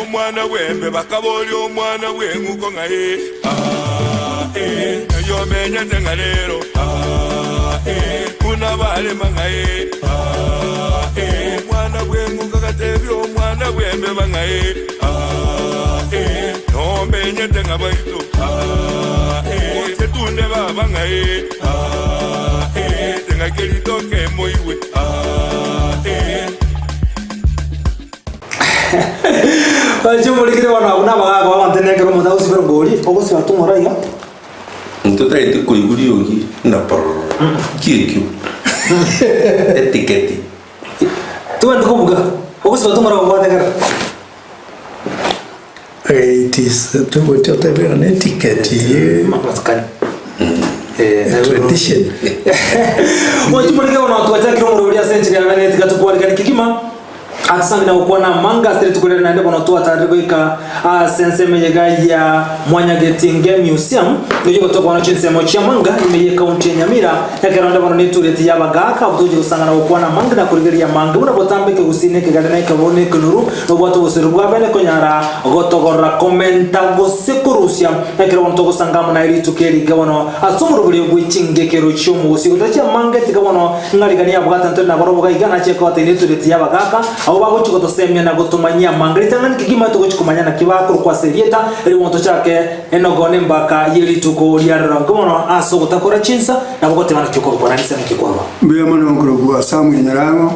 Omwana bw'embe bakaboria omwana bw'eng'uko ng'a ee, Ng'ai omenyete ng'a rero? Buna barema ng'a ee, Omwana bw'eng'uko agatebia omwana bw'embeba ng'a ee, Nomenyete ng'a baito? Oche tunde baba ng'a ee, Ting'aki ritoke moigwe. Oche omorikire bono abwo nabagaaka bagontebia nekero omonto agosibera ngori, ogosiba tumora iga. Ntotaete koigwa riogi na pororo. Ki ekio? Etiketi. Tobwenereti kobuga, ogosiba tumora gobwate kera. It is togocha otebe ng'a ne etiketi ye Amasikani. tradition. Ochi morike bono twachakire omorobori ase enchera ya bene tiga tokwarikani kegima atusange na gokwana amanga ase rituko riria naende bono twatarire goika ase ensemo eye iga ya Mwanyagetinge Museum eyio egotoka bono chinsemo chia Manga ime ye county ya Nyamira ekero onde bono netureti ya abagaka abwo togochia gosangana gokwana amange na korigereria amange buna botambe ekegusii na ekegare na ekebo na ekenuru Nobwate oboseru bwa bene konyara gotogorora, komenta, gose korusia, ekero bono togosanga amo naye rituko eri iga bono ase omoroberio bwe chingekero chi'omogosi gotachi amange tiga bono ng'a rigani abwate ntore nabarobwo gaiga nache kobatebia netureti y'abagaaka abwo bagochia gotosemia na gotomanyia amange ritang'ani kegima togochia komanya naki bakorokwa ase erieta erio bono tochake enogo nembaka ye rituko ria rero inko bono ase ogotakora chinsa nabo goteba naki okorokwa naende ase naki kwarwa. Mbuya mono nkorokwa Samuel Nyarang'o.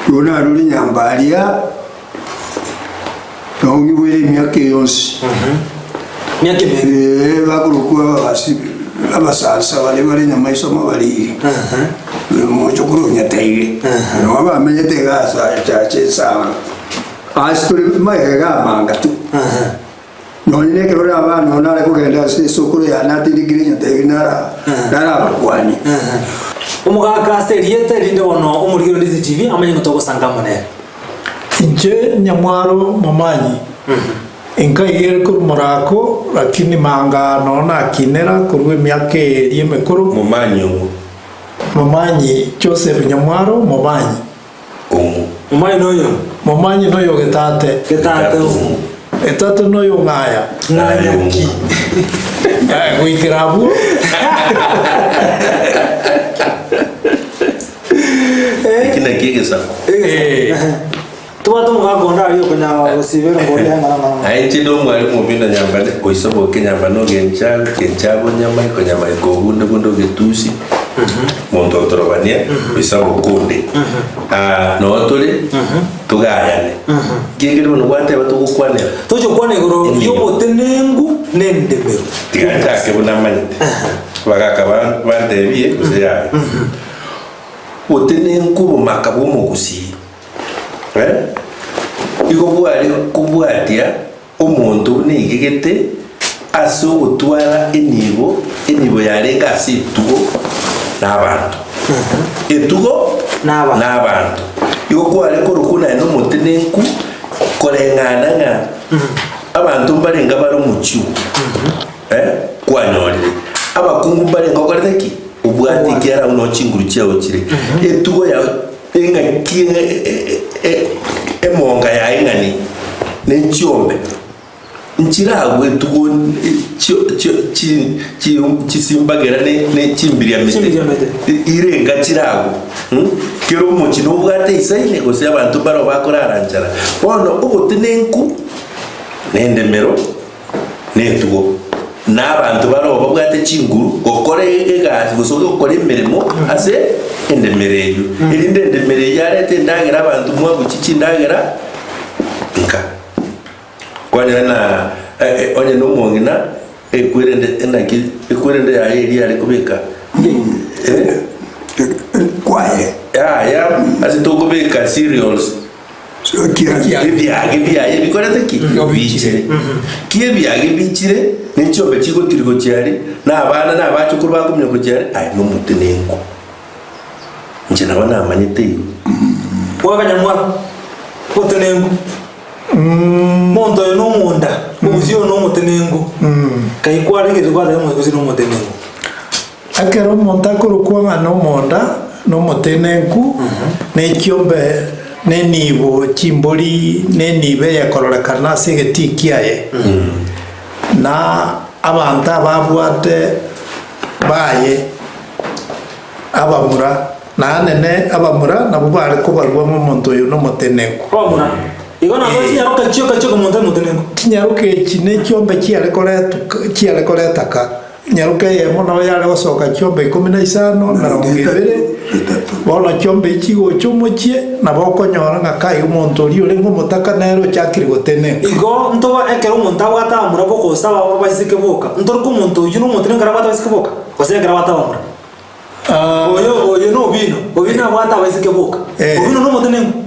Igo narure enyamba aria, naong'igwere emiaka eye yonsi. Miaka emenge. Eh, bakorokwa ababasi abasansa baria bare nyamaiso mabariri. Mochokoro onyataire. Nabo bamenyete iga ase achache esaba. Ase tore magega iga amanga tu. Nonya nekero ore abana oo nare kogenda ase esokoro yane atindekire enyota nara narabakwanie. Omogaka ase erieta erinde bono omorigeri o Ndizi TV amanye ng'a togosanga amo nere. Inche nyamwaro momanyi, inkaigere korwa morako, lakini manga nonya nakinera korwa emiaka eria emekoro. Momanyi ong'o? Momanyi Joseph Nyamwaro momanyi. Ong'o? Momanyi noyo. Momanyi noyo getate. Getate ong'o? Getate noyo ng'aya. Ng'aya ki? Eh, goikera abwo. Eki nakio egesaku. Eh. Tobwate omogaka onde aria okonyara gosibera ngori aye ng'ora ng'ora. Aye inche nomwalimu omino nyambane, oisoboke nyambane ogencha gencha bonyamaiko nyamaiko obunde bunde ogetusi monto otorobania oisaboke onde Ah, noo tore togayane nki ekeri bono gwateba togokwanera Toche gokwana igoro Enibo. y'obotenenku na endemero. Tiga nchake buna manyete abagaka ba- bantebie gose yaya botenenku obomaka bw'omogusii Igo bware kobwatia omonto buna eigegete ase ogotwara enibo, enibo yarenge ase etugo na abanto. Etugo Na abanto. na abanto. Igo kware korokwa naende omotenenku koreng'ana ng'a abanto mbarenge bare omochie oo, eh, kwanyorire. Abakungu mbarenge okorete ki? Obwate ekiara buna chinguru chiao chire. Etugo yao Eng'aki emonga yaye ng'ani ne chiombe nchiragwe etugo chisimbagera ne chimbiriamete irenga chiragwe kera omochie nobwate isaine gose abanto mbaroo bakorara nchara. Bono obotenenku na endemero. netugo, na abanto baroo babwate chinguru gokora egasi gose gokora emeremo ase endemero eyio, erinde endemero eyio yarete endagera abanto mwabuchia chindagera nka. Kwanyora na onye na omong'ina ekwerende enaki ekwerende yaye eria yare kobeka eh? Kwaye. Yaya ase tokobeka cereals. Ebiage biaye bikorete ki? Biichire. Ki ebiage biichire, ne chiombe chigotiria gochia aria, na abana na abachokoro bakominyoka gochia aria, aye nomotenenku. Inche nabo namanyete igo. Bwakanyamwa obotenenku. Monto oyo nomonda, omogusii oyo nomotenenku. Kai kwarengereria kwateba omogusii nomotenenku. Ekero omonto akorokwa ng'a nomonda, nomotenenku, ne chiombe. Nenibo chimbori nenibo eyekororekana ase egetii kiaye, na abanto ababwate baye abamura, na anene abamura nabwo bare kobarua ng'a omonto oyo nomotenenku. Abamura. Igo nabo chinyaroka chioka chioka omonto ari motenenku. Chinyaroka echi nechiombe chiare koretuka chiare koretaka. Nyaroka eyemo nabo yare gosoka chiombe ikomi na isano, emerongo ebere, bono chiombe echi chigocha omochie, nabo okonyora ng'a kai omonto oria orenge omotaka nere ochakire gotenenka. Igo ntoba ekero omonto abwate abamura boka gose abaiseke boka, ntoroke omonto oyio nomotenenku ekero abwate abaiseke boka, gose ekero abwate abamura? Oyo oyo nobino, Obino abwate abaiseke boka, Obino nomotenenku.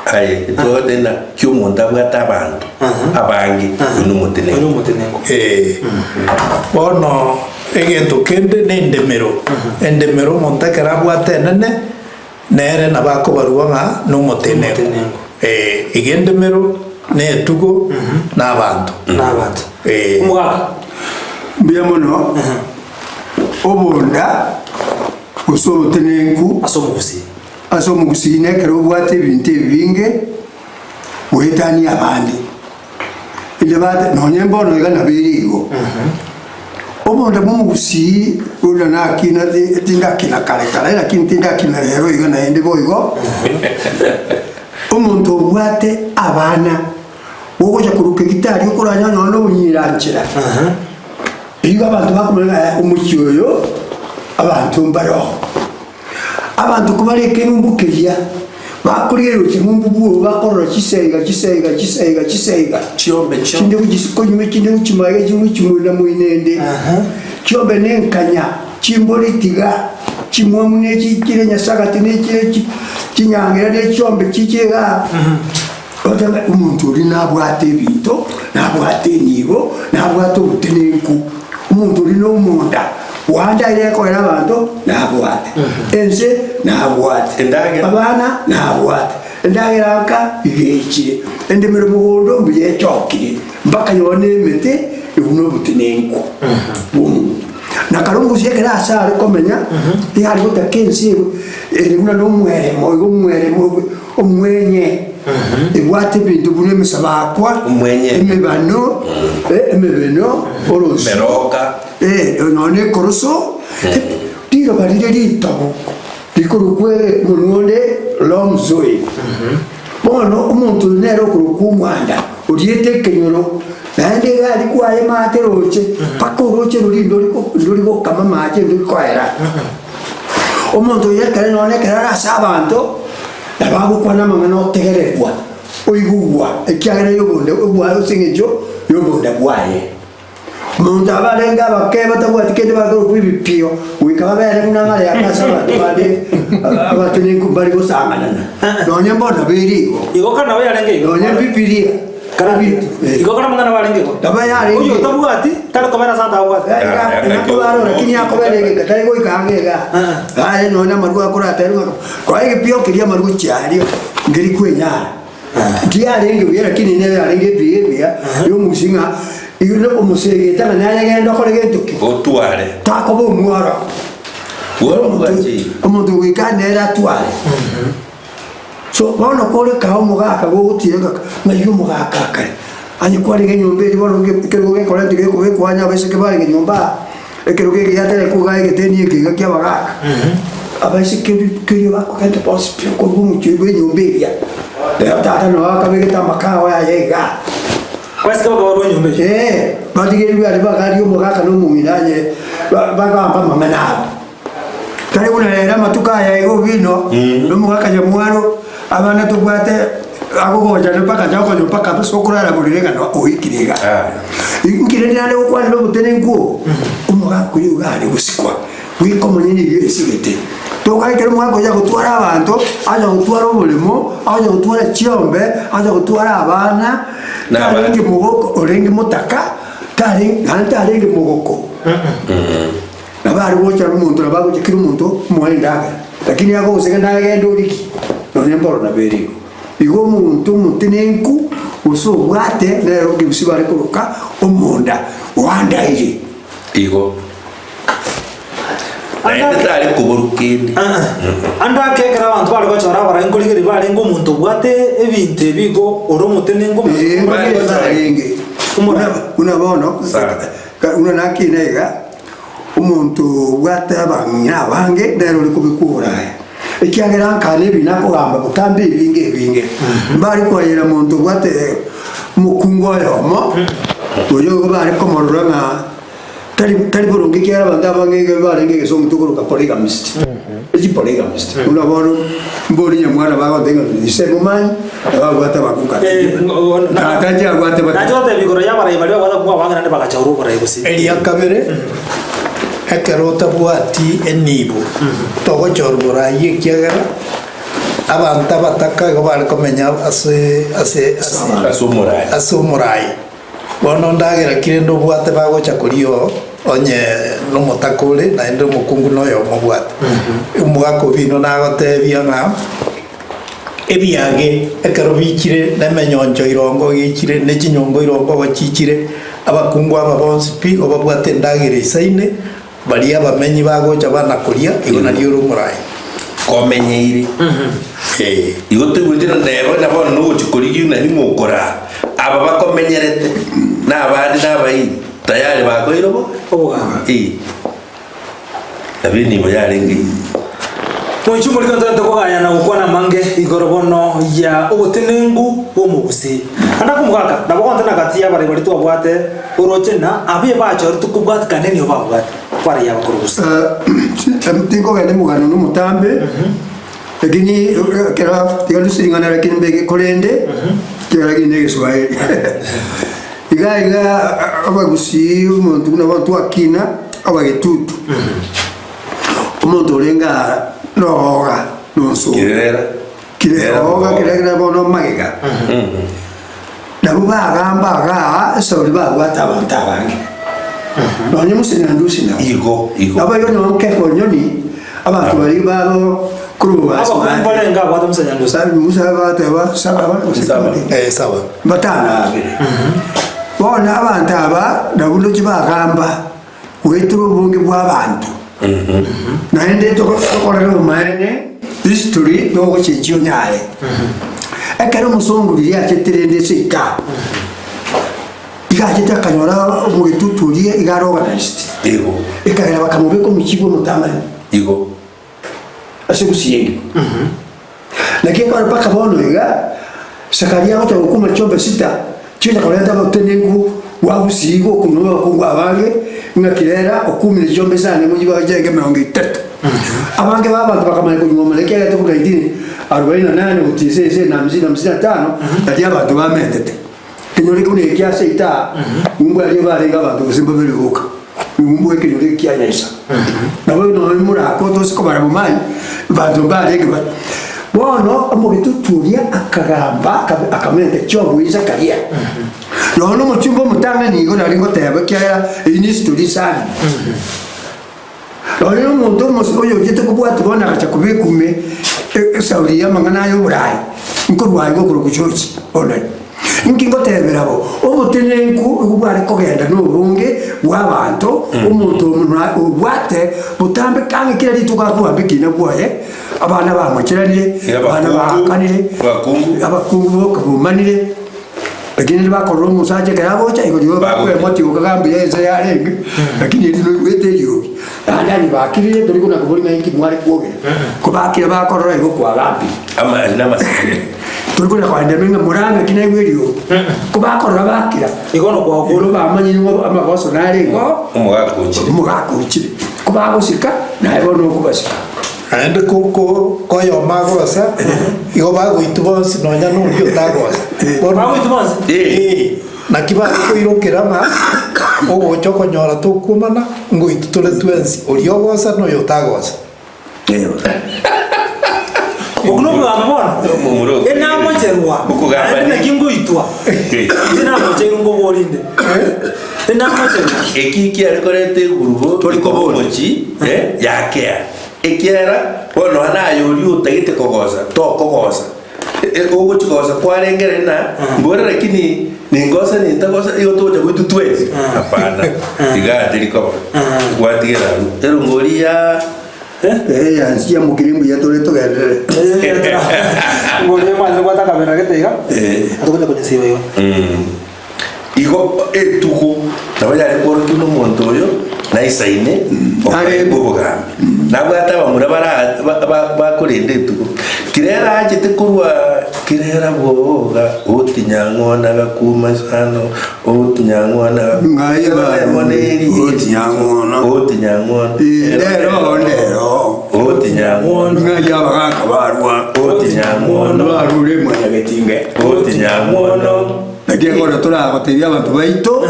Aye, totebe naki omonto abwate abanto abange, oyo nomotenenku. Oyo nomotenenku. Ee. Bono egento kende nendemero. Endemero omonto ekero abwate enene, nere nabo akobarua ng'a nomotenenku. Nomotenenku. Ee, iga endemero, na etugo, na abanto. Na abanto. Ee. Omogaka. Mbuya mono, obonda gose obotenenku Ase omogusii. Ase omogusii nekero obwate ebinto ebinge goetania abande, inde bate nonye mbono iga nabo ere igo. Obonda bwa omogusii buna nakina ti tindakina kare kare lakini tindakina rero iga naende boigo, omonto obwate abana, ogocha korwa kegitari okoranya nonye na obonyiranchera, igo abanto bakomanya ng'a omochie oyo abanto mbaroo. Abanto kobare ekeng'umbu keria, bakorigereria ching'umbu bwoo, bakorora chiseiga, chiseiga, chiseiga, chiseiga. Chiombe, chiombe. Chinde gochia konywa, chinde gochia magega, chinde gochia moina moina ende. Chiombe na enkanya, chimbori tiga, chimwamu ne chi chire nyasagati ne chire chi chinyang'era ne chiombe chiche igaa. Otebe omonto oria nabwate ebinto, nabwate enibo, nabwate obotenenku. Omonto oria nomonda, bwande aye ekoera abanto, nabwate. Ense, nabwate. Endagera. Abana, nabwate. Endagera nka, iga eichire. Endemero mogondo, mbuya echokire. Mpaka yonye emete, ebu nobotenenku bw'omonto. Na kare omogusia ekero ase are komenya, nigo are gotaka ense ere ere buna nomweremo igo omweremo Omwenye, ebwate ebinto buna emesabakwa, Omwenye. emebano, eh, emebeno, orosu, Emeroka. eh, nonya na ekoroso, riroba rire ritobu rikorokwa monwe onde long soil. Bono omonto oyo nere okorokwa omwanda, oriete ekenyoro, naende iga aria kwaye maate roche, mpaka oroche roria ndori ndori gokama amache ndori koera. Omonto oyo ekere nonya ekero are ase abanto, nabo agokwana amang'ana otegererwa, oigugwa, ekiagera y'obonda obwaye ase eng'encho y'obonda bwaye. Omonto aba arenge abake batabwati kende bakorokwa ebipio, goika babere buna ng'are ase abanto bande abatenenku mbare gosang'anana. Nonya mbono nabo ere igo. Igo kare nabo yarenge igo. Nonya Bibilia. Kare Ebinto, eh. igo kare amang'ana nabo arenge igo. Nabo yarenge. Oyo otabwati tari kobera ase atabwati. Nakobarora lakini akobera egeka tari goika ang'e iga. Aye nonya amarwa akoraterwe ng'a koa egepio keria amarwa chiaria nkeri kwenyara. Tiarenge buya lakini nere yarenge ebiya ebiya ya omogusii ng'a igo na omosegete ng'a naye genda okore gento ki? Otware. Takoba omworo. Bworo bwancheire. Omonto goika nere atware. So bono kore kaa omogaka gogotiira ng'a ng'ai omogaka akare, aye kwarenge enyomba eria bono ge ekerogo gekorentwa gekobekwa onye abaiseke barenge nyomba aa, ekerogo eke giaterekwa igaa egeteni eke iga kia abagaka, abaiseke ri keria bakogenda bonsi pi korwa omochie bwa enyomba eria, rero tata noo akabegete amakawa aye igaa. Abaiseke bakabarwa enyomba eyio. Eeh, batigerirwe aria bagaria omogaka na omong'ina aye ba bagamba amang'ana abo. Tari buna rero amatuko aya iga obino, nomogaka nyamwaro, abana tobwate agogochana mpaka nyokonyo mpaka ase okorara borere ng'a no oikire iga. Inki rende naende gokwanera obotenenku obo? Omogaka oyo iga are gosikwa, goika omonyene eywo esigete. Toka ekero omogaka oyo agotwara abanto, acha gotwara oboremo, acha gotwara chiombe, acha gotwara abana, Na abana. tarenge mogoko orenge motaka, tarenge naende tarenge mogoko. Nabo are gocha nomonto nabo agocha kera omonto omoe endagera, lakini agogoseka nagende origie, nonya mboro nabo ere igo. Igo omonto omotenenku gose obwate nere ogebusi bare koroka omonda oandaire. Igo. Naende tare koborwa kende. Ande ake ekero abanto bare gochora abarai nkorigereria barenge omonto obwate ebinto ebi igo ore omotenenku Ee, omonto mbare barenge. Omora- Buna bono, Sawa. buna nakina iga, omonto obwate abang'ina abange nere ore kobekwa oboraya. Ekiagera nkane ebi nakogamba botambe ebinge ebinge. Mbare koayera monto obwate omokungu oyomo, oyo igo bare komorora ng'a tari tari boronge ekiagera abanto abange iga barenge egesongo tokoroka polygamist. Echi polygamist. Buna bono mbori nyamwana bagoteba ng'a ise momanyi, nabo abwate abakungu Eh, Tata inche abwate Nache batato. goteba igoro y'abarai baria babwate abakungu abange naende bagachaura oborai gose. Eria kabere, ekero otabwati enibo, togochorwa borai ekiagera abanto abataka igo bare komenya ase ase ase Ase omorai. ase omorai. Bono ndagera ki rende obwate bagocha koria oo, onye nomotaka ore, naende omokungu noyomo obwate. Omogaka obino nagotebia ng'a ebiage ekero biichire, na emenyoncho irongo geichire, ne chinyongo irongo gochichire, abakungu aba bonsi pi igo babwate endagera eisaine, baria abamenyi bagocha bana koria, igo nario ore omorai. Komenyeire. Ee. Igo toigwete na neba na bono nogochia korigia ng'a ning'o okoraa. Aba bakomenyerete, na abande na abairi, tayari bakoire obo Obogamba. Ee. Nabo enibo yarenge eyio. Moichwe morike ntogete kogayana gokwana amange igoro bono ya obotenenku bw'omogusii. Ande akomogaka, nabo gontena gati y'abarai baria twabwate oroche na abe bachoretwe kobwatikana enibo babwate baria abakoro gose. Tinkogenda omogano nomotambe, lakini ekero tiga ndusie ring'ana lakini mbeke korende, ekiagera lakini na egeswahili. Iga iga abagusii omonto buna bono twakina abagetutu, omonto orenge aa nogoga nonsoro. Kirera. Kireoga kiregera bono magega. Nabwo bagamba igaa esauri babwate abanto abange. Nonye Musa na Ndusi nabo. Igo, igo. Nabo igo nonye Kefa Onyoni abanto baria babo korwa Abakungu barenge abwate Musa Nyandusi. Musa agateba saba gose Saba. Eh, saba. batano abere. Bono abanto aba nabwo ndoche bagamba goetera obonge bw'abanto. Naende tokorere obomaene history nogochenchia onyare. Ekero omosongo riria achete rende ase ika, iga achete akanyora omogetutu oria iga are organized. Igo. Ekagera bakamobeka omochibi omotang'ani. Igo. Ase gusii engima. Naki ekero mpaka bono iga, Zakaria agocha gokuma chiombe sita chigocha koreta obotenenku bwa gusii gokunwa abakungu abange, ng'aki rera okumire chiombe isano emo chibaga chiarenge emerongo etato. Abange b'abanto bakamanya konyuomana ekiagera toka 1948 gochia ase ase na hamsini na hamsini na tano, nario abanto bamentete. Ekenyoro ekio buna ekia ase ita, ng'umbu aria barenge abanto gose mbabere boka, ng'umbu ekenyoro ekia kia Nyaisa. Nabo nonya morakote ase kobara bomayi, banto mbarenge ba. Bono omogetutu oria akagamba aka- akamenta chiombe Zakaria. Nonya omochumba omotang'ani igo nare ngoteba ekiagera eyio ne history sana. Nonya omonto omos oyochete kobwatia bono agacha kobekwa ime esauri y'amang'ana aya oboraai, nkorwa aiga okorokwa George Onani. Inki ngotebera bo? Obotenenku igo bware kogenda nobonge bw'abanto, omonto omonwa obwate botambe kang'e kera rituko akoamba ekina bwoye, abana bamocheranire, abana Abakungu, baakanire, abakungu. abakungu boka bomanire. Lakini riria bakorora omosacha ekero agocha, igo rirorio bakoemotia okagambia ense yarenge, lakini eri noigwete eriogi. Naende aye bakirire, tori kona koboria ng'a inki mware kwogera. Kobakire bakorora igo kwagambire. Ama ari namaseseni. Tori kona koenderera ng'a morang'aki naigwe eriogi. Kobakorora bakira, Igo nokwagokora. igo bamanyire ng'a amagoso nare igo, Omogaka ochire. omogaka ochire. Kobagosika, naye bono okobasika. Naende koyoma agosa, igo bagoitwa bonsi nonya noria otagosa. Bono Bagoitwa bonsi? Ee, naki bakoirokera ng'a ogocha okonyora tokwomana, ngoitwa tore twensi, oria ogosa na oyo otagosa. Okwo nokogamba bono. Omomura okwo. Enamocherwa. Okogamba Naende naki ngoitwa. Inche namocheirwe nkoborinde. Enamocherwa. Eki kiare koreta egurubo Tori koboria. omochi eh, yakea ekiagera bono naye oria otagete kogosa tokogosa. Ogochi kogosa kwarengereria na mbore lakini ningosa nintagosa igo togocha goitwa twensi hapana iga teri koba gwatigera abwo erongori ya Eh, yansi ya mokiri mbuya tore togenderere. Ngori mwanze gwata kamera gete iga. Eh. Atokonya konyesiba igo. Igo etuko nabo yare kworokia buna omonto oyo naisaine Are- obogambi. Nabwate abamura bara ba- ba- bakorenda etuko. Kirera achete korwa kirera bwoga otinyang'ona gakuma isano otinyang'ona Ng'ai ba- otinyang'ona. otinyang'ona Eh, ndero ndero. otinyang'ona Ng'ai abagaka barwa. otinyang'ona Barure mwanyagetinge. otinyang'ona Naki ekero toragotebia abanto baito,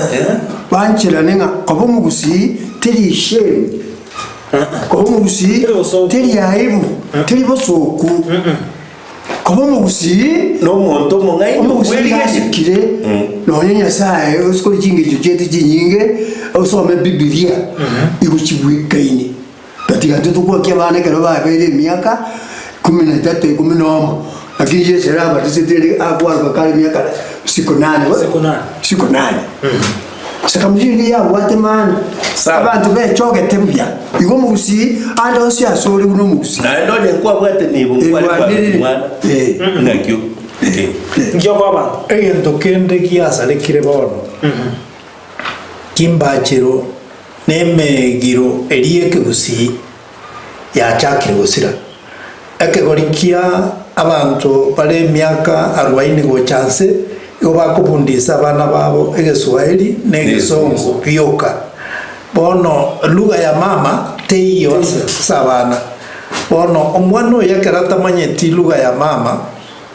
bancherane ng'a koba omogusii teri eshame, koba omogusii Teri bosooku. teri aibu, teri bosooku. Koba omogusii, na omonto omong'aini omogusii obwerigetie. gasikire, nonye Nyasaye ase kore chingencho chiaito chinyinge, osome Bibilia, igo chibwekaine. Tatiga intwe tokwakia abana ekero babeire emiaka ikomi na etato, ikomi na omo, lakini Yeso ere abatisete ere akwaroka kare emiaka siku nane gose? Siku nane. Siku nane. Circumcision nigo yabwate maana, Sawa. abanto bechogete buya, igo omogusii ande onsi ase ore buna omogusii. Naende onye nkwabwate nibo nkware kwabeka Erwanirire. omwana Eh. ng'akio Eh. Nkio kwa abanto. Egento kende giasarekire bono, kimbachero Nemegiro eria y'ekegusii yachakire gosira. Ekegori kia abanto bare emiaka arubaini gocha nse igo bakobundisa abana babo egeswahili na egesongo bioka. Bono lugha ya mama teiyo ase abana. Bono omwana oyo ekero atamanyeti lugha ya mama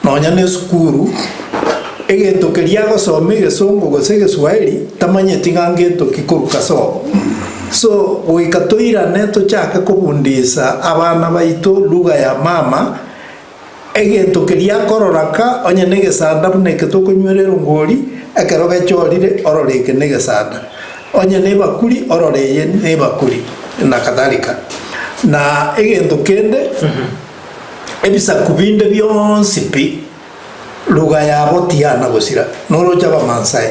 Nonya nesukuru, egento keria agosoma egesongo gose egeswahili tamanyeti ng'a ngento ki korwa kasobo. So goika toirane tochake kobundisa abana baito lugha ya mama, egento keria akorora ka onye negesanda buna eke tokonywera erongori, ekero gechorire orore eke negesanda, onye nebakuri orore eye nebakuri na kadhalika. Na egento kende. Ebisaku binde bionsi pi, lugha yabo tiyana gosira. Noroche Abamaasai,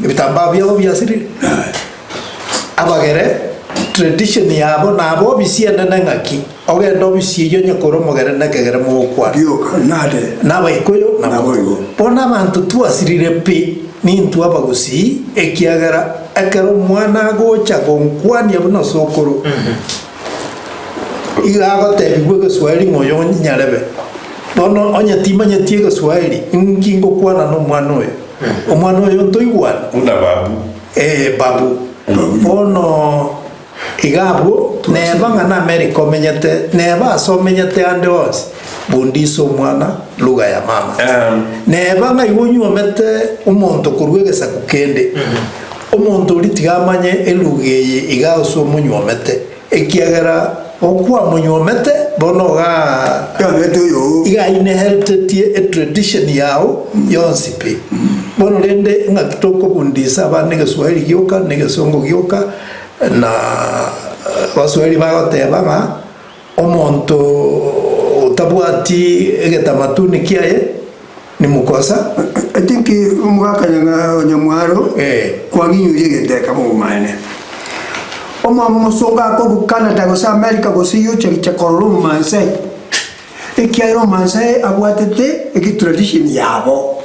ebitambaa biabo biasirire. Abagere, tradition yabo nabo obisi enene ng'aki, ogende obisi eyio onye kore omogere na ekegere mogokwana. Rioka, nade. Na Abaikuyu nabo. Naboigo. Bono abanto twasirire pi, nintwe Abagusii, ekiagera ekero omwana agocha gonkwania buna sokoro, Iga agotebigwa egeswahili ng'a oyo nyarebe. Bono onye timanyeti egeswahili, inki ngokwana nomwana oyo? Omwana oyo ntoigwane? Buna babu. Ee, babu. Bono iga abwo, neba ng'a na America omenyete, neba ase omenyete ande onsi, bundisa omwana lugha ya mama. Neba ng'a igo onyuomete omonto korwa egesaku kende, omonto oria tiga amanye elugha eye iga ase omonyuomete. Ekiagera okwamonyuomete, bono iga Yabete oyo. iga inheritetie etradition yao yonsi pi. Bono rende ng'aki tokobundisa abana egeswahili gioka na egesongo gioka na abaswahili bagoteba ng'a omonto otabwati egetamatuni kiaye ni mukosa. I think omogaka Nyamwaro kwang'inyuria egento ekemo omaene. Omosongo akorwa Canada gose America gose yocha korora omomaasai, ekiagera omomaasai abwatete egetradition yabo,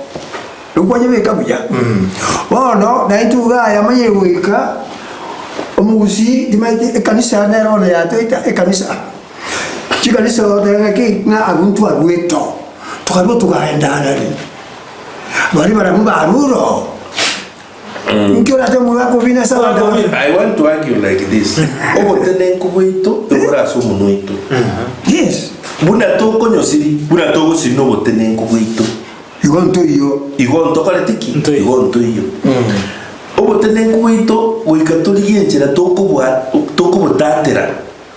nokwanyebeka buya. Bono naintwe iga aya amanyire goika omogusii timanyeti ekanisa nere bono yatoita ekanisa. Chikanisa ogoteba ng'aki ng'a abwo ntwarwete oo, tokarua tokaenda arari, baria barabwo barure oo. Nki orate omogaka obina ase abanto aba? I want to argue like this. Obotenenku bwaito ebore ase omonwa oito. Yes. Buna tokonyosiri, buna togosiri na obotenenku bwaito. Igo ntoiyo. Igo ntokoreti ki? Ntoiyo. Igo ntoiyo. Obotenenku bwaito goika torigie enchera tokobwa tokobotatera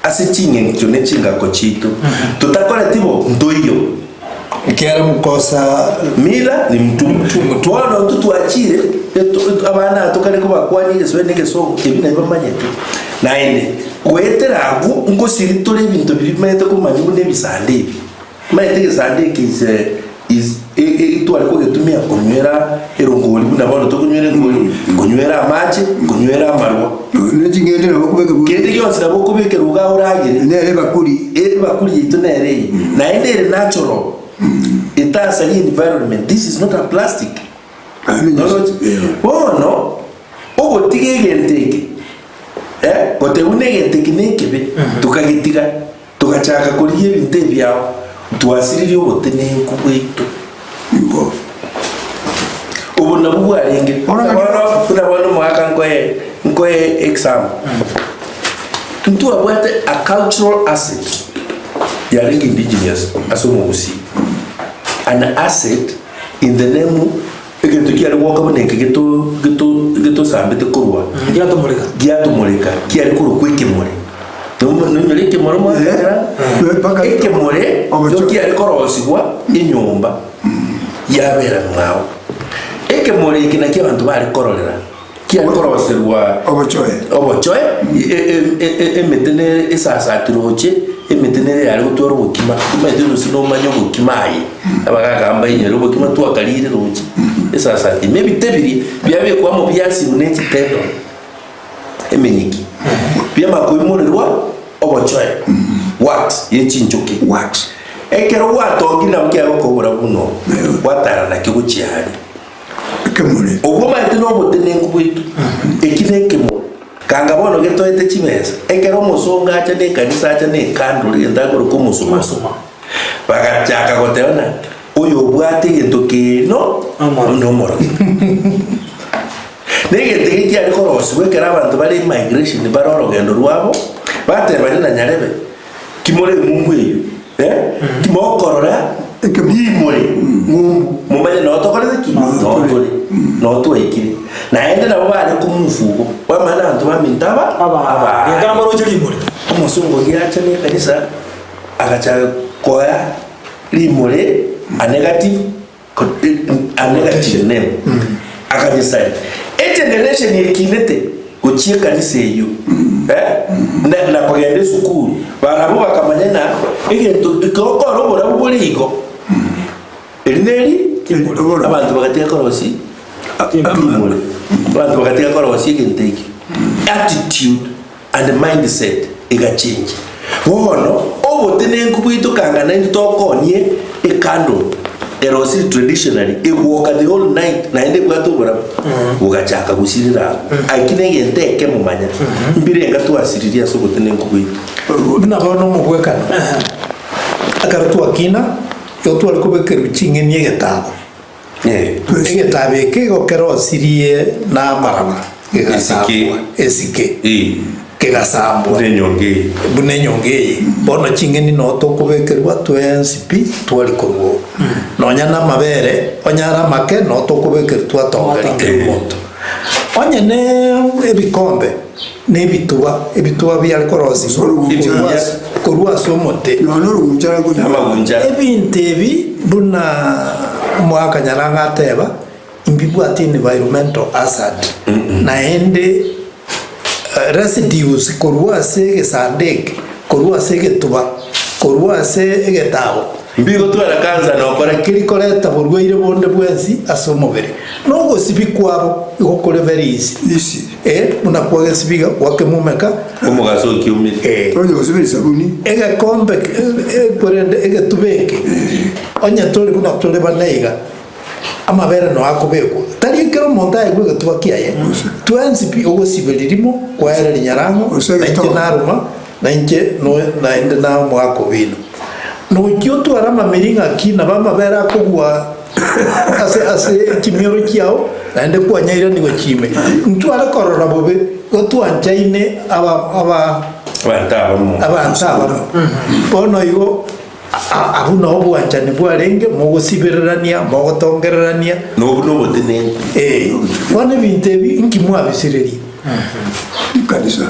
Ase ching'encho ne chingako chiaito. Totakoreti bo, ntoiyo. Ekiagera mokosa. Mila ni mtumwa. Bono intwe twachire, eto- abana aba tokare kobakwania egeswahili na egesongo, ebi nabio bamanyete. Naende, goetera abwo, ngosiri tore ebinto biria bimanyete komanywa buna ebisanda ebi. Omanyete egesanda eke is a is. Tware kogetumia konywera erongori buna bono tokonywera engori, konywera amache, konywera amarwa. Ne ching'ende nabo okobeka buna. Kende gionsi nabo okobekerwa iga oragere. Nere ebakuri. Ebakuri yaito nere eye. Naende ere natural, etasaria environment, this is not a plastic. Noroche? Bono, ogotiga egento eke, eh, goteba buna egento eke nekebe, tokagetiga. Togachaka korigia ebinto ebiao, twasiririe obotenenku bwaito. Igo. Obo nabwo bwarenge. Bono Buna naki- bono, buna bono omogaka nkoe, nkoe example. Ntwabwate a cultural asset yarenge indigenous ase omogusii. An asset in the name egento kiare gwoka buna eke geto geto getosambete korwa Giatomoreka. giatomoreka kiare korokwa ekemore. Nonyore ekemore mwakera Eh, mpaka- ekemore Obocho. nigo kiare korosigwa enyomba yabera mwao. Ekemore eke nakio abanto bare kororera kiare koroserwa Obochoe. obochoe emete nere esasati roche emete nere yare gotwara obokima omanyete gose nomanye obokima aye abagaka mbainyore obokima twakarire roche esasati ime ebite biria biabekwa amo biasiru ne chitendo. Emenyiki bi'amakoimorerwa obochoe, wax, ye chinchoki. Wax. Ekero gwatongire nabo kiagokobora buna obo, gwatara nakio gochia aria. Ekemore. Obwo omanyete nobotenenku bwaito, eki nekemore. Kanga bono getoete chibesa, ekero omosongo acha ne ekanisa acha ne ecandle egento akoroka omosuma, Omosuma. bagachaka goteba ng'a oyo obwate egento keri no Nomorogi. nomorogi. Negento eke kiare korosigwa ekero abanto bare emigration bare orogendo rwabo, batebania na nyarebe, kimore eng'umbu eyio, eh, timokorora rimore ng'umbu, momanye noo tokorete ki? Noo tore, noo twaikire. Naende nabo bare komufu igo, bamanye abanto baminto aba Abaare. Gekero mbaroche rimore. Omosongo oria acha na ekanisa, agachaka koa rimore a negative A negative name. Akanyesari. Egeneration ekinete gochia ekanisa eyio eh, na, na kogenda esukuru barabwo bakamanya na egento ekero oborabu bore igo eri neri Oborabu. abanto bagatiga korosia rimore abanto bagatiga korosia egento ekio attitude And mindset egachenji. Bono obotenenku bwaito kanga naintwe tokonie ecandle erosiri traditionally egwoka the whole night naende ebwate oborabu bogachaka gosirera abwo. Aki negento ekemo manya mbirenga twasiririe ase obotenenku bwaito. Buna bono omogwekano, ekero twakina, igo tware kobekerwa ching'eni egetabo. Egetabu eke igo kerosirie namaraba, gegasambwa, esike, kegasambwa buna enyongo eye. Bono ching'eni noo tokobekerwa twensi pi twari korwa oo. Nonya namabere, onye are amake noo tokobekerwa twatongeria kera omonto. Onye ne ebikombe, na ebituba, ebituba biare korosigwa korwa ase korwa ase omote. Nonya orugunchara gochia. Amagunchara. Ebinto ebi buna omogaka Nyarang'a ateba, mbibwate environmental hazard, naende residues korwa ase egesanda eke, korwa ase egetuba, korwa ase egetabo. Mbigotwara kansa nokore ki? Keri koreta borwaire bonde bwensi ase omobere. Na ogosibia kwabo igo kore very easy. Easy. Eh, buna kwagesibiga gwakemumeka. Omogaso okiumire. Eh. Onye gosibia esabuni. Egekombe korende egetuba eke, onye tori buna tore bane iga, amabere noo akobekwa. Tari ekero omonto aegwe egetuba kiaye, twensi pi ogosiberia rimo, kwaereria nyarang'o, Gose na inche egetono. naruma, na inche naende naye omogaka obino. Nochia otware amamiri ng'aki nabo amabere akogwa ase ase chimioro chiao, naende kwanyairanigwe chiime. Ntware korora bobe, igo twanchaine aba aba Abanto abamo. abanto abamo. Bono igo abwo nabo obwanchani bwarenge, mogosibererania, mogotongererania. Nobu nobotenenku. Ee, bono ebinto ebi inki mwabisirerie? Kanisa.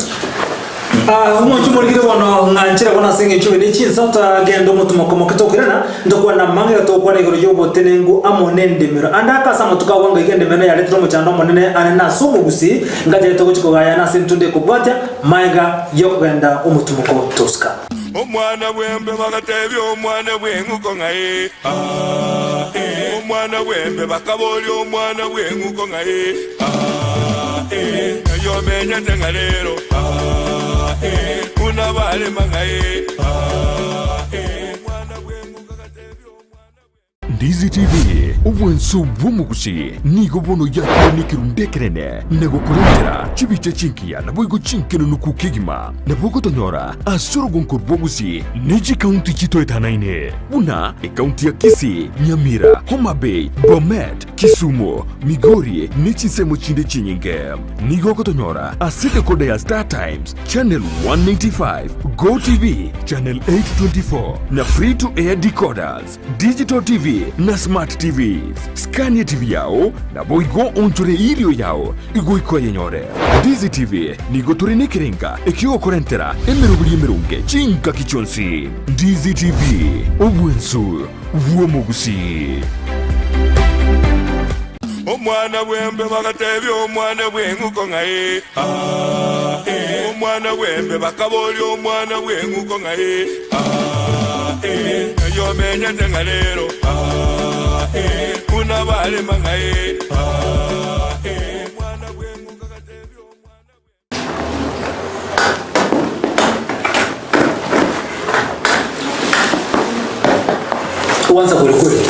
Ah, omonto omorikire bono ng'anchera bono ase eng'encho ebe ne chinsa tagenda omotumo moke tokoirana ntokwana mang'e tokwana igoro y'obotenenku amo n'endemero ande akase amatuko agwo ngaiga endemero yaretire omochando omonene ane nase omogusi ngachete gochia kogayana ase entunde ekobwatia maega y'okogenda omotumoko tosika. Omwana bw'embe bagatebia omwana bw'eng'uko ng'a ee, aa, ee. Omwana bw'embe bakaboria omwana bw'eng'uko ng'a ee, aa, ee. Ng'ai omenyete ng'a rero, aa, ee. Buna barema ng'a ee, aa, ee. Omwana bw'eng'uko agatebia omwana bw'embe. Ndizi TV, obwanso bw'omogusi, nigo bono yakire nekerundu ekenene na gokorentera chibicha chingiya naboigo chinkenenuku kegima. Nabo ogotonyora ase orogonko rw'ogusi ne chikaunti chitoetanaine buna ekaunti ya Kisii, Nyamira, Homa Bay, Bomet, Kisumu, Migori ne chinsemo chinde chinyinge. Nigo ogotonyora ase decoder ya Star Times, Channel 185, GoTv, Channel 824 na Free to Air decoders. Digital TV na Smart TVs. Skania TV yao, naboigo onchore erio yao igoika oyenyore. Ndizi TV nigo tore nekerenga ekiogokorentera emeroberi emeronge chingaki chionsi. Ndizi TV, obwensu bw'omogusii. Omwana bw'embe bagatebia omwana bw'eng'uko ng'a ee, aa, ee. Omwana bw'embe bakaboria omwana bw'eng'uko ng'a ee, aa, ee. Ng'ai omenyete ng'a rero, aa, ee. Buna barema ng'a ee, aa, ee. Omwana bw'eng'uko agatebia omwana bw'eng'uko. Kwanza kweli kweli.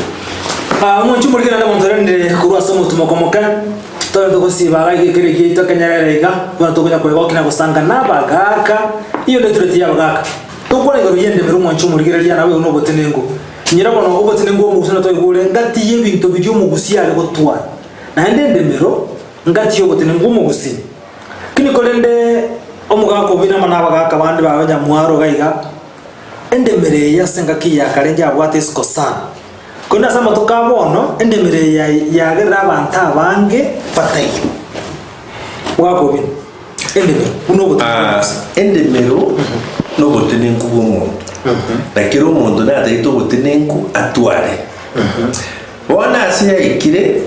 Ah, omonto omorikana na omonto orendire korwa ase omotumoko omoke tore togosiba iga ekere giaito ekenyerere iga buna tokonya koegokia na gosanga na abagaaka iyo netureti ya abagaaka tokwana igoro y'endemero omonto omorigereria naboigo na obotenenku nyira bono obotenenku omogusi natoigure ngati y'ebinto biria omogusi are gotwara naende endemero ngati y'obotenenku omogusi Lakini korende omogaka obo inama nabagaka bande babe nyamwaro iga iga, endemero eye ase engaki ya kare njabwate isiko sana. Korende ase amatuko a bono, endemero eye yagerire abanto abange bataiyo. Omogaka obino, endemero buna obotenenku Ah, bwonsi. endemero nobotenenku bw'omonto na kera omonto natagete obotenenku atware Bono ase yaikire,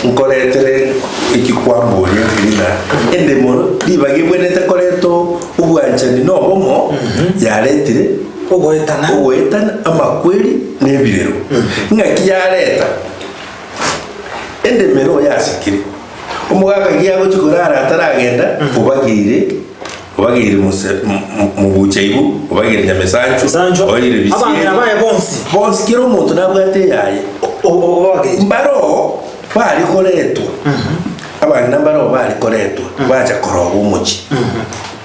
nkoretere eki kwamboria nkeri ng'a endemoro ribaga ebwenerete koreta obwanchani na obomo, yaretire Ogoetana. ogoetana, amakweri, na ebirero. Ng'aki yareta? Endemero yasikire, omogaka giagochia korara ataragenda, obageire obageire mose mobucha ibu, obageire nyamesanchu, Nyamesanchu, obageire bisieri. Abang'ina baye bonsi. Bonsi kera omonto nabwate eyaye. Obageire. Mbaroo bare koretwa, abang'ina mbaroo bare koretwa, bacha koroba omochie.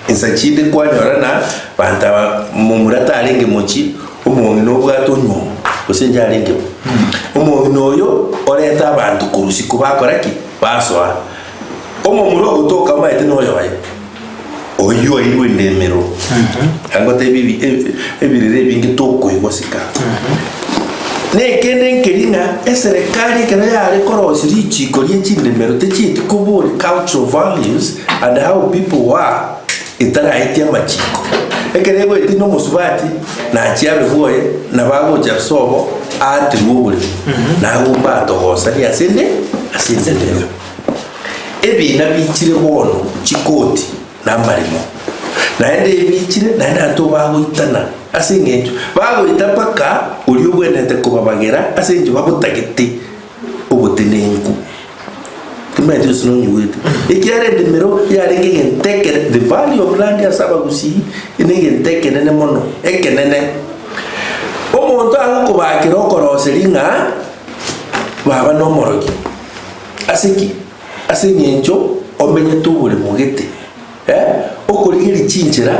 Insa chinde kwanyora na banto aba momura tarenge mochie, omong'ina obwate onywomo, gose inche arenge bo. Omong'ina oyo oreta abanto korwa isiko bakora ki? Basoa. Omomura ogotoka omanyete noyoye, oyio oirwe endemero. Angotebie ebi- ebi- ebirero ebinge tokoigwa sika. Nekende nkeri ng'a eserekari ekero yare korosia richiko rie chindemero techieti kobori cultural values and how people were etaraetie amachiko. Ekero egoetia na omosubati nachie abe bwoye nabo agocha sobo aaterwe oboremo nagomba atogosani ase ende ase endemero. Ebiina biichire bono chikoti na amaremo, naende ebiichire naende abanto bagoitana ase engencho bagoita mpaka oria obwenerete kobabagera ase engencho babotagete obotenenku. Timanyeti gose nonyigwete. Ekiagera endemero yarenge egento ekere the value of land ase abagusii ne egento ekenene mono, ekenene. Omonto agokobakera okoroseria ng'a baba nomorogi. Ase ki? Ase engencho omenyete oboremo gete, eh, okorigereria chinchera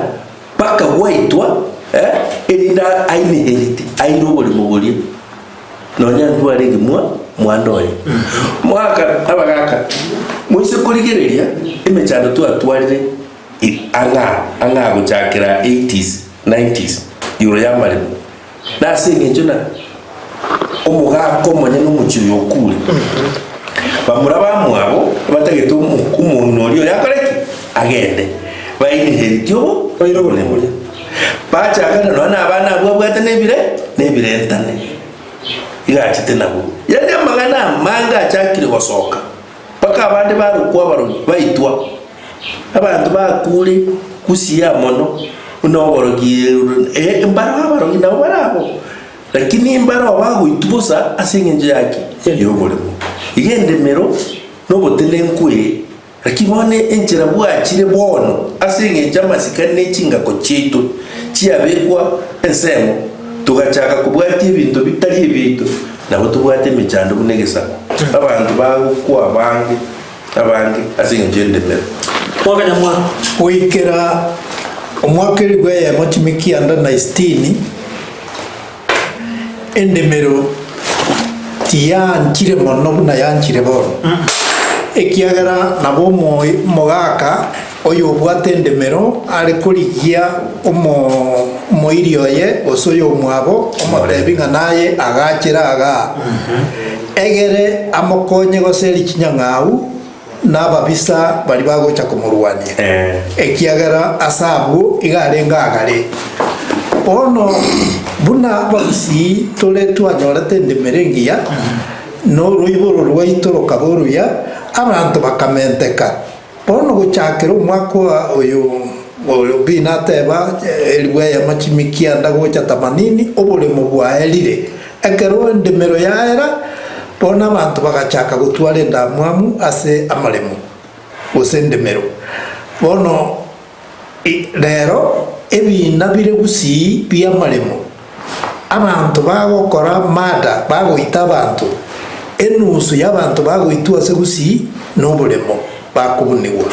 mpaka gwaitwa, eh, erinde ainherite, aire oboremo boria. Nonya ntwarenge mwa mwanda oye. Mwaka abagaka, moise korigereria emechando twatwarire i- ang'a ang'a gochakera 80s, 90s, igoro y'amaremo. Nase engencho na omogaka omonyene omochie oyo okure, bamura bamwabo batagete omong'ina oria oyo akore ki? Agende. Bainheritie obo Baire oborimo boria. Bachakana nonya na abana abwo abwate nebire nebirentane. Iga achete nabwo. Yaani amang'ana amange achakire gosoka, mpaka abande barokwa abarogi, baitwa. Abanto bakure gusii mono. Buna oborogi eh, mbareo abarogi nabo bare abwo, lakini mbareo bagoitwa bosa ase eng'encho ya ki? Ya oboremo. Iga endemero na obotenenku eye, lakini bono enchera bwachire bono ase eng'encho amasikani ne chingako chiaito chiabekwa ensemo, togachaka kobwatia ebinto bitari ebiaito, nabo tobwate emechando buna egesaku. Abanto bagokwa abange abange ase engencho y'endemero. Mwaka nyamwaka. Goikera omwaka elifu eyemo chimi kianda na isitini, endemero tiyaanchire mono buna yanchire bono, ekiagera nabo omogaka oyobwate endemero are korigia omoiri oye gose oyomwabo, omotebi ng'a naye agachere agaa, egere amokonye goseria chinyang'au na ababisa baria bagocha komorwania, ekiagera ase abwo iga arenge agare. Bono buna abagusii tore twanyorete endemero engiya, na oroiboro rwaito rokaba oruya, abanto bakamenteka. Bono gochakera omwaka oyo oyo binateba elifu eyemo chimikianda gocha tamanini, oboremo bwaerire. Ekero endemero yaera, bono abanto bagachaka gotwara endamwamu ase amaremo, gose endemero. Bono rero ebiina bire gusii bi'amaremo, abanto bagokora murder, bagoita abanto, enusu y'abanto bagoitwa ase gusii noboremo bakobunigwa.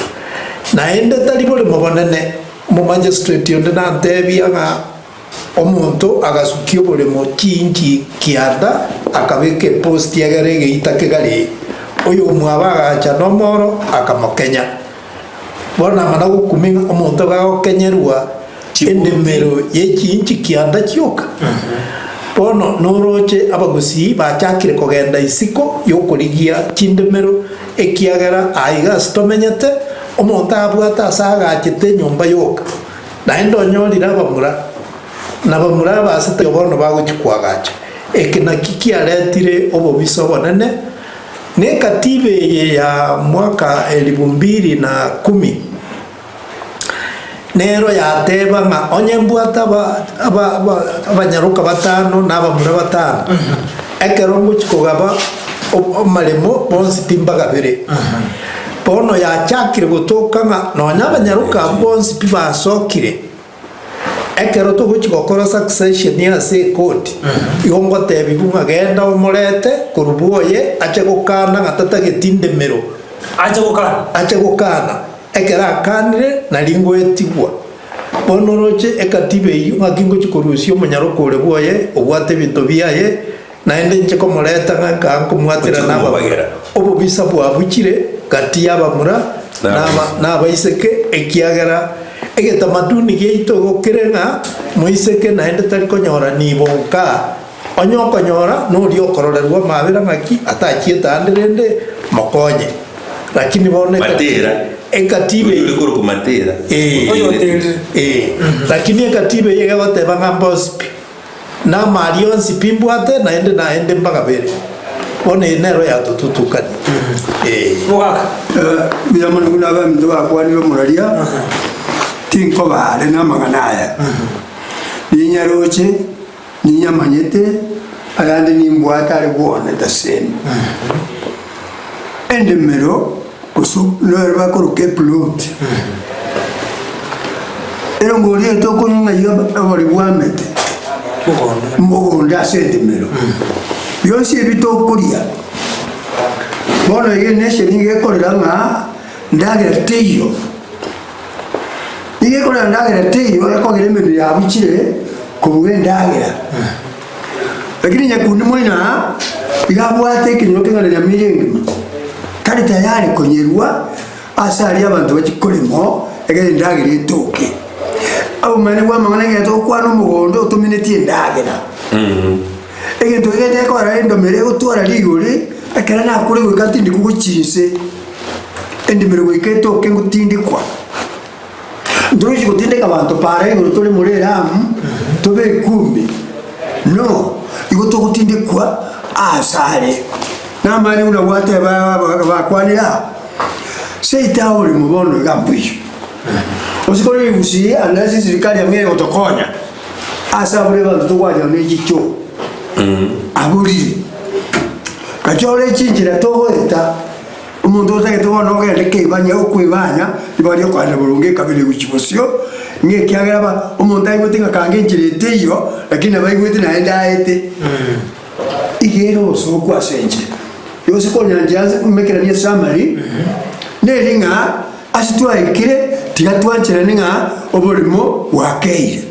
Naende tari boremo bonene, omomagistrate onde nantebia ng'a Omonto agasukia oboremo chiinchi kianda, akabeka eposti egere egeita kegare. Oyomwabo agacha nomoro, akamokenya. Bono amana gokumia ng'a omonto gagokenyerwa endemero ye chiinchi kianda chioka. Bono noroche abagusii bachakire kogenda isiko y'okorigia chindemero, ekiagera aiga ase tomenyete, omonto abwate ase agachete enyomba yoka. Naende onyorire abamura, na bamura abasete bono bagochia koagacha. Eke nakio kiaretire obobisa obonene, na ekatiba eye ya mwaka elifu mbili na kumi nero yateba ng'a onye mbwate aba aba aba abanyaroka batano na abamura batano, ekero ngochia kogaba amaremo bonsi timbagabere. Bono yachakire gotoka ng'a nonya abanyaroka abwo bonsi pi basokire, ekero togochia gokora succession ase ekoti, igo ngotebiwu ng'a genda omorete korwa bwoye ache gokana ng'a tatageti ndemero. Ache gokana. Ache gokana. Ekero akanire, nari ngoetigwa. Bono oroche ekatiba eyio ng'aki ngochia korusia omonyaroka ore bwoye obwate ebinto biaye, Naende inche komoreta ng'a nkaa nkomwatera nabamura, obobisa bwabuchire gati y'abamura na abaiseke, ekiagera egetamaduni giaito igo kere ng'a moiseke naende tari konyora nibo nkaa, onye okonyora noria okororerwa amabera ng'aki atachiete ande rende mokonye. Lakini bono ekatiba eye ee, lakini ekatiba eye egoteba ng'a mbonsi pi. Na amari onsi pi mbwate, naende naende mbagabere. Bono eye nero yatotutukania. Ee. Mogaka. Mbuya mono buna abaminto bakwanire omoraria, tinkoba are namang'ana aya. Ninyaroche, ninyamanyete, ayande nimbwate are bwone the same. Endemero gose nero bakoroka eplot. Erongori eye tokonywa ng'ai obori bwamete mogondo ase endemero. Bionsi ebi tokoria, bono iga enation nigo ekorera ng'a ndagera teiyo. Nigo ekorera ndagera teiyo ekogera emenwa yabuchire kobua endagera. Lakini nyakundi moino aa iga abwate ekenyoro keng'ana nyamira engima, tari tayari konyerua ase aria abanto bachia korema egere endagera etoke. Obomani bwa amang'ana egento ogokwana omogondo otominetie endagera. Egento egento gekogera endomero egotwara rigori, ekero nakure goika ntindekwe gochia inse, endemero goika etoke ngotindekwa. Ntorochi gotindeka abanto para igoro tore more eramu, tobe ekumbi, no, igo togotindekwa aasare. Namani buna gwateba abagaka bakwanire aa, seito aborimo bono iga mbuya. Gose kore rigusii unless eserikari ang'e egotokonya ase abure abanto tokwanera ne chichoo aborire. Gachore chinchera togoeta, omonto otagete bono ogende keibanya okoebanya nibaria okoenda boronge ekabira egochia bosio, ng'a ekiagera ba omonto aigwete ng'a kange enchera eteiyo, lakini nabo aigwete naende aete. Iga ere obosooku ase inche. Gose konyanchera ase emekerani esamari, neri ng'a ase twaikire tiga twancherane ng'a oborimo bwakeire.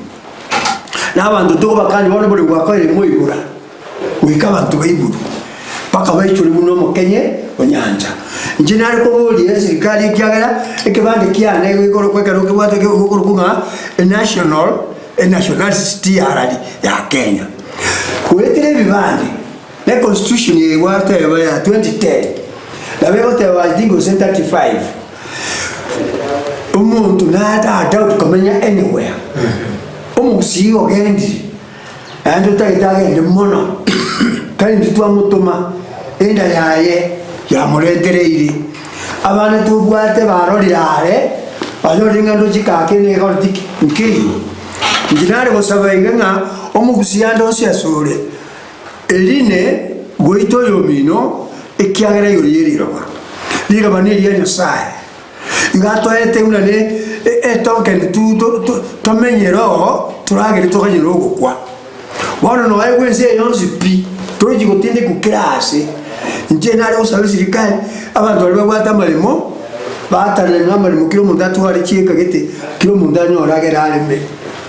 Na abanto tokobakania bono oborimo bwakoire moigora, goika abanto baigurwe, mpaka baichore buna omokenye o nyancha. Inche nare koboria eserikari ekiagera ekebande kiane gekorokwa ekero kebwate gekorokwa ng'a enational enationality yarari ya Kenya. Goetera ebibande, na econstitution eye gwateba ya 2010, nabo egoteba I think gose 35, omonto nare allowed komenya anywhere, omogusii ogendire, naende otagete agende mono, tari intwe twamotoma, enda yaye yamorentereire, abana tobwate barorire are, banyorire ng'a ndoche kake nigo tiki nkeiyo. Inche nare gosaba iga ng'a omogusia ande onsi asore, erinde goita oyomino, ekiagera igoro ye riroba. Riroba neria Nyasae. Iga atoete buna ne etoken tu tomenyere oo, toragere tokanyore ogokwa. Bono noegwe ense eye yonsi pi, torochi gotindekwa kera aase. Inche nare gosaba esirikari, abanto baria babwate amaremo, baatanane amaremo kera omonto atware chieka gete, kera omonto anyore agere areme.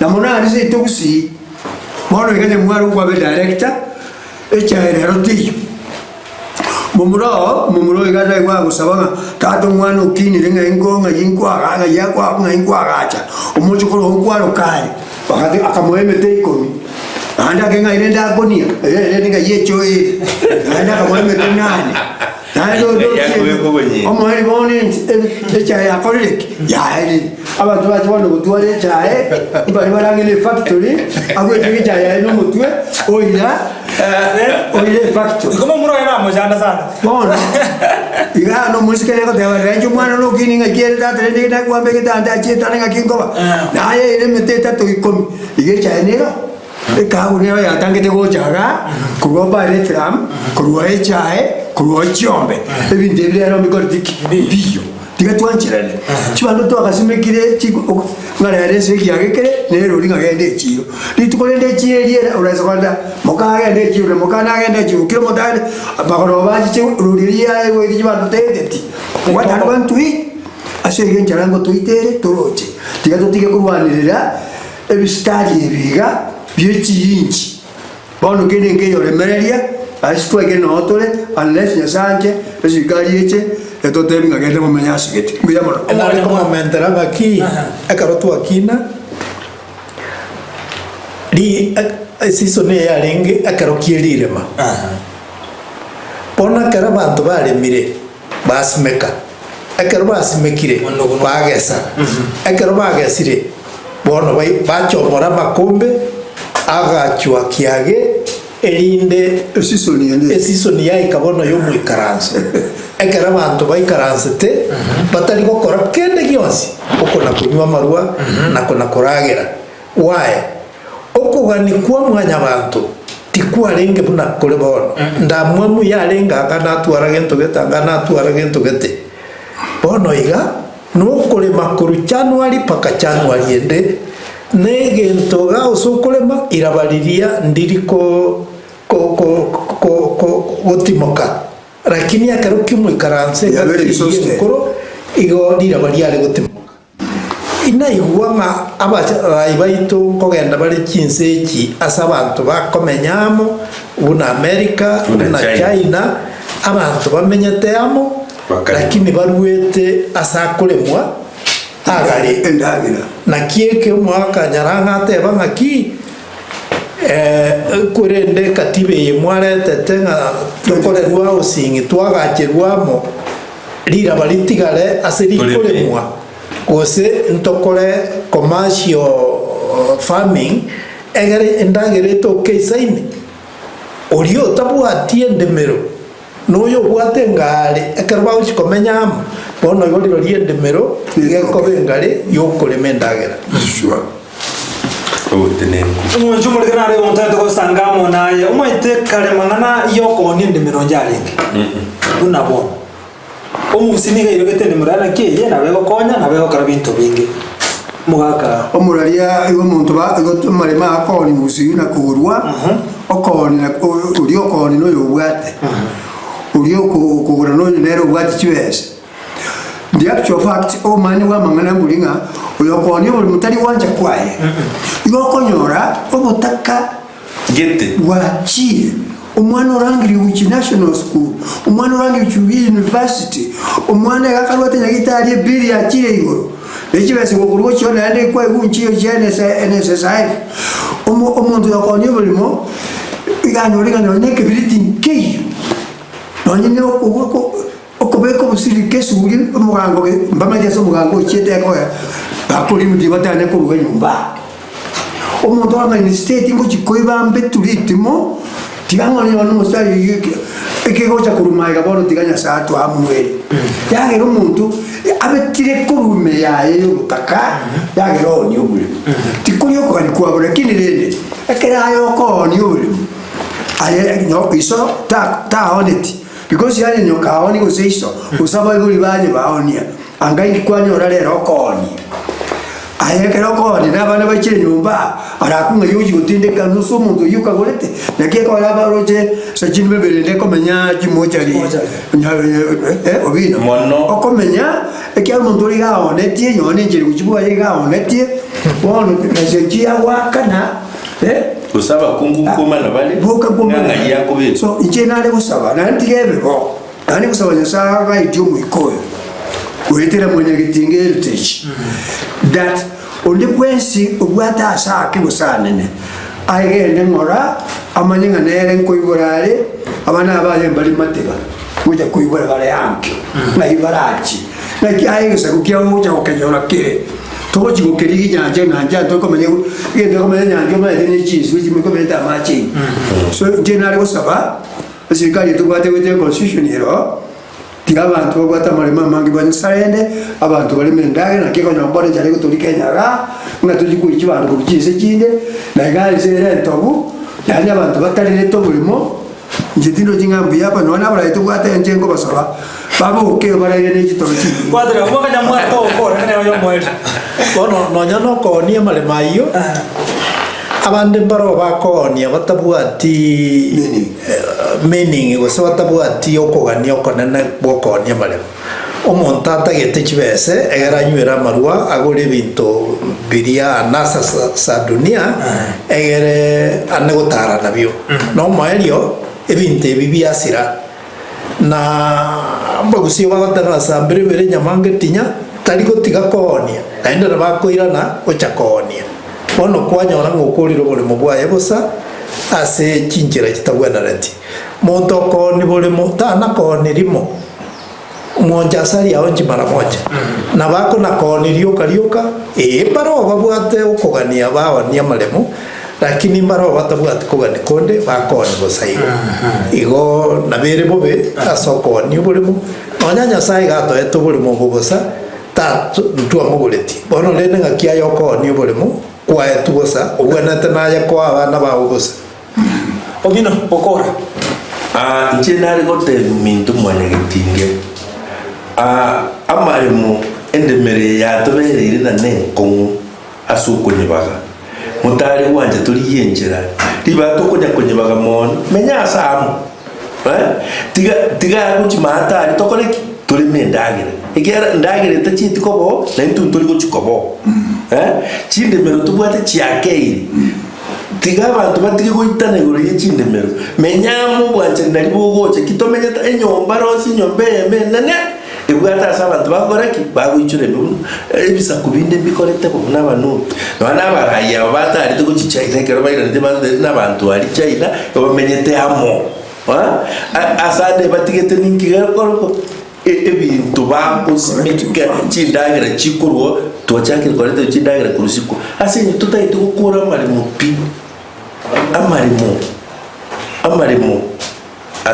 Na mono aria seito gusii, bono iga nyamware okwabe director, echae rero teiyo. Momura oo, momura oyo iga naigwe agosaba ng'a tata omwana okinire ng'ai nko ng'ai nkwaga ng'ai akwa ng'ai nkwagacha, omochokoro oo nkwaroka are, bagati akamoa emete ikomi, naende ake ng'ai rende akonia, ere rende ng'ai echoo ere, naende akamoa emete nane, naende onde Ng'ai otieno, akobeka obonyinyi. omoerio bono ense echae yakorire ki? Yaerire. Abanto bache bono gotwara echae, mbari barang'e efactory, agweteke echae yaye na omotwe, oira. Oire efactory. Igo momura oye namochanda sana. Bono, iga nomoiseke egoteba rero inche omwana one okini ng'aki ere tata rende nakwamba egetanda achietane ng'aki nkoba. Naye ere emete etato ikomi, iga echae nero ekahabu nero yatangete gocha igaa, korwa Baal-Etam, korwa echae, korwa chiombe, ebinto ebi rero mbikoreti ki? Mbiyo. Tiga twancherane. Chibando twagasimekire chigo ng'a rero ense ekiage kere na erori ng'a genda echiro. Rituko rende echiro eria ere oraisa kogenda moka agende echiro na moka nagende echiro kera omonto agende magoroba bachiche rori eria yaye goetia chibando taeteti. Gwatanda bantui ase igo enchara ngotoitere toroche. Tiga totige korwanerera ebisitari ebi iga bie chiinchi. Bono kende nkeyoremereria, ase twaikire noo tore, unless Nyasae anche, eserikari eche, etotebie ng'a genda momenye ase gete. Mbuya mono. Nare komomentera ng'aki, ekero twakina, ri eseason eye yarenge ekero kie rirema. Bono ekero abanto baremire, basimeka, ekero basimekire, bagesa, ekero bagesire, bono bai bachomora amakombe, agachwa kiage, erinde Esisoni ende. esisoni yaika bono y'omoikaranso, ekero abanto baikaransete, batari gokora kende gionsi, okona konywa amarwa, na kona koragera. Why? Okogania kwa mwanyabanto tikwarenge buna kore bono. Ndamwamu yarenge anga natwara gento gete anga natwara gento gete. Bono iga nokorema korwa January mpaka January ende na egento iga ase okorema iraba riria ndiri ko ko ko ko ko gotimoka. Lakini ekero kiomoikaranso Yabere engaki exhausted. enkoro igo riraba riare gotimoka. Inaigwa ng'a abarai baito nkogenda bare chinse echi ase abanto bakomenya amo, buna Amerika, Buna buna China. China, abanto bamenyete amo, Bakarema. lakini baruete ase akoremwa agare. Endagera. Naki eke omogaka Nyarang'a ateba ng'aki, korende ekatiba eye mwaretete ng'a tokorerwa housing, twagacherwa amo, Riraba ritigare ase rikoremwa, gose ntokore commercial farming egere endagera etoke eisaine? Oria otabwati endemero Na oyo obwate engari, ekero bagochia komenya amo, bono igo rirorio endemero iga ekoba engari y'okorema endagera. Obotenenku. Omonche omoreke nare omonto gosanga amo naye, omaete kare mang'ana y'okoonia endemero onde arenge buna bono. Omogusii nigo airogete endemero yaye naki eye nabo egokonya nabo egokora binto binge. Omogaka. Omoraria igo omonto ba igo amaremo akooni gusii na kogorwa, okooni na oria okooni na oyo obwate, oria oko okogora na oyo nere obwate chibesa. The actual fact, obomaene bwa amang'ana mbori ng'a oyo okoonia oborimo tari gwancha kwaye, igo okonyora obotaka Gete. Bwachire, omwana orangerie gochia national school, omwana orangerie gochia university, omwana iga akarwete nyagitari ebill yachire igoro, ne chibesa gokorwa gochia oo naende kwaigwa nchiyo chia NSSF. Omo omonto oyo okoonia oboremo, iga anyore ng'a nonye na ekebiriti nkeiyo, nonye na oko okobeka obosirika esuguri omogango ge mbamanyete ase omogango ochiete ekoera, bakorimia tibatanya koruga nyomba. Omonto oramanye state ngochia koiba mbetu ritimo, tiga ng'onye bono omositari oyio eke ekegocha korwa magega bono tiga Nyasaye atoamuere. Yagera omonto abetire korwa ime yaye ya obotaka, yagera oonie oboremo. Tikori okogania kwabo lakini rende, ekero aye okoonia oboremo, aye nyo iso ta taoneti, because yaani nyoka aonie gose iso, gose abaibori baye baonia, anga inki kwanyora rero okoonia. Aye ekero okoonia na abana baichire nyomba, arakwe ng'ai ochia gotindeka nusu omonto oyio okagorete, naki ekogera abaroche ase chinduma ibere ende ekomenya chimochari obino. Mono. Okomenya ekiagera omonto oria iga aonetie nonye na enchera gochia bwaye iga aonetie, bono besa echio yagoakana Gose abakungu nkomana bare, boka ng'a nkomana. ng'ai akobekwa. So inche nare gosaba, naende tiga ebe bo. Naende gosaba Nyasae agaetie omoika oyo goetera mwanyagetinga heritage that onde bwensi obwate ase ake gose anene aegene ng'ora amanye ng'a nere nkoibora are abana abaye mbare mateba gocha koibora bare ankio ng'ai barachie naki aye egesaku kiao ogocha gokenyora kere togochi gokerigia nyancha ng'a ncha tokomenya egento okomenya nyancha omanyete ne chinswe chimwe komenta amache ime so inche nare gosaba. Eserikari etobwate goetera econstitution ero oo, tiga abanto babwate amaremo amange banyesarende, abanto bareme endagera naki ekonyora bono enchara egotoria Kenya igaa, ng'a tochie koichia abanto korwa chinse chinde, na igaa ense ere entobu, yaani abanto batarerete oboremo, inche tindochi ng'a mbuya apa nonya na abarai tobwate inche nkobasaba, baboke baraire ne chitoro chinyinge. Kwatera omwaka nyamwaka ogokora nere oyomoerio. Bono nonya nokoonia amaremo ayio, Abande mbaroo bakoonia batabwati meaning gose batabwati okogania okonene gw'okoonia amaremo. Omonto atagete chibese egere anywere amarwa agore ebinto biria anasa sa dunia egere ane gotara nabio. Nomoerio ebinto ebi biasira Na abagusii bagoteba ase ambere bere nyamange tinya tari gotiga koonia, naende nabo akoirana gocha koonia. Bono kwanyora ng'a okorire oboremo bwaye bosa ase chinchera chitabwenereti. Monto okoonia boremo tana koonia rimo, mwancha ase aria onsi mara moja. Nabo akona koonia rioka rioka, ee mbaroo babwate okogania baoonie amaremo, Lakini mbarabwo batabwati kogania konde bakoonia bosa igo. Igo nabo ere bobe ase okoonia oboremo, nonya Nyasae iga atoete oboremo obo bosa, ntwamogoreti. Bono rende ng'aki aye okoonia oboremo kwaetwe bosa, obwenerete naye koa abana bao bosa. Obino, gokora. Aa, inche nare gotebia ominto mwanyagetinge, aa, amaremo endemero eye yatobereire na nenkong'u. ase okonyebaga. Motare gwancha torigie enchera, ribaga tokonya-konyebaga mono, menya ase amo. Eh, tiga tiga gochia maate aria tokore ki? Toreme endagera. Ekiagera endagera etachieti koba oo, na intwe ntori gochia koba oo. Eh, chindemero tobwate chiakeire, tiga abanto batige goitana igoro ye chindemero, menya amo obwanchani nari bogocha, ki tomenyete enyomba rosia enyomba eyemo enene. Ebwate ase abanto bagokora ki? Bagoichora ime buna ebisaku binde mbikorete bo, buna Abanubi. Nonya na abarai aba batarete gochia China ekero bairanete baterete na abanto aria China bamenyete amo. Ase ande batigete ninki gekorokwa ebinto bagosimeka chindagera chikorwa twachakire koreta chindagera korwa isiko. Ase eng'encho totagete gokora amaremo pi, amaremo, amaremo.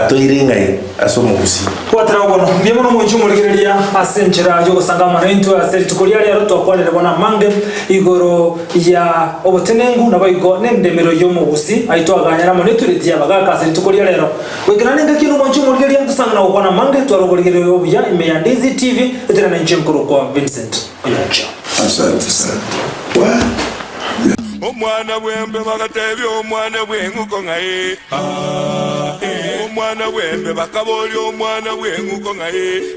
Toire ng'ai ase omogusii? Bwatera obono, mbuya mono mwanche omorigereria ase enchera y'ogosanga amano intwe ase rituko ria rero twakwanire bono amange igoro ya obotenenku naboigo nendemero y'omogusii aye twaganyare amo netureti y'abagaka ase rituko ria rero. Goikera nengaki eno mwanche omorigereria ntosange na gokwana amange tware oborigereria obuya ime ya Ndizi TV etera nainche nkorokwa Vincent Onyancha. Asante sana. Omwana bw'embe bagatebia omwana bw'eng'uko ng'a ee, aa, ee. Omwana bw'embe bakaboria omwana bw'eng'uko ng'a ee.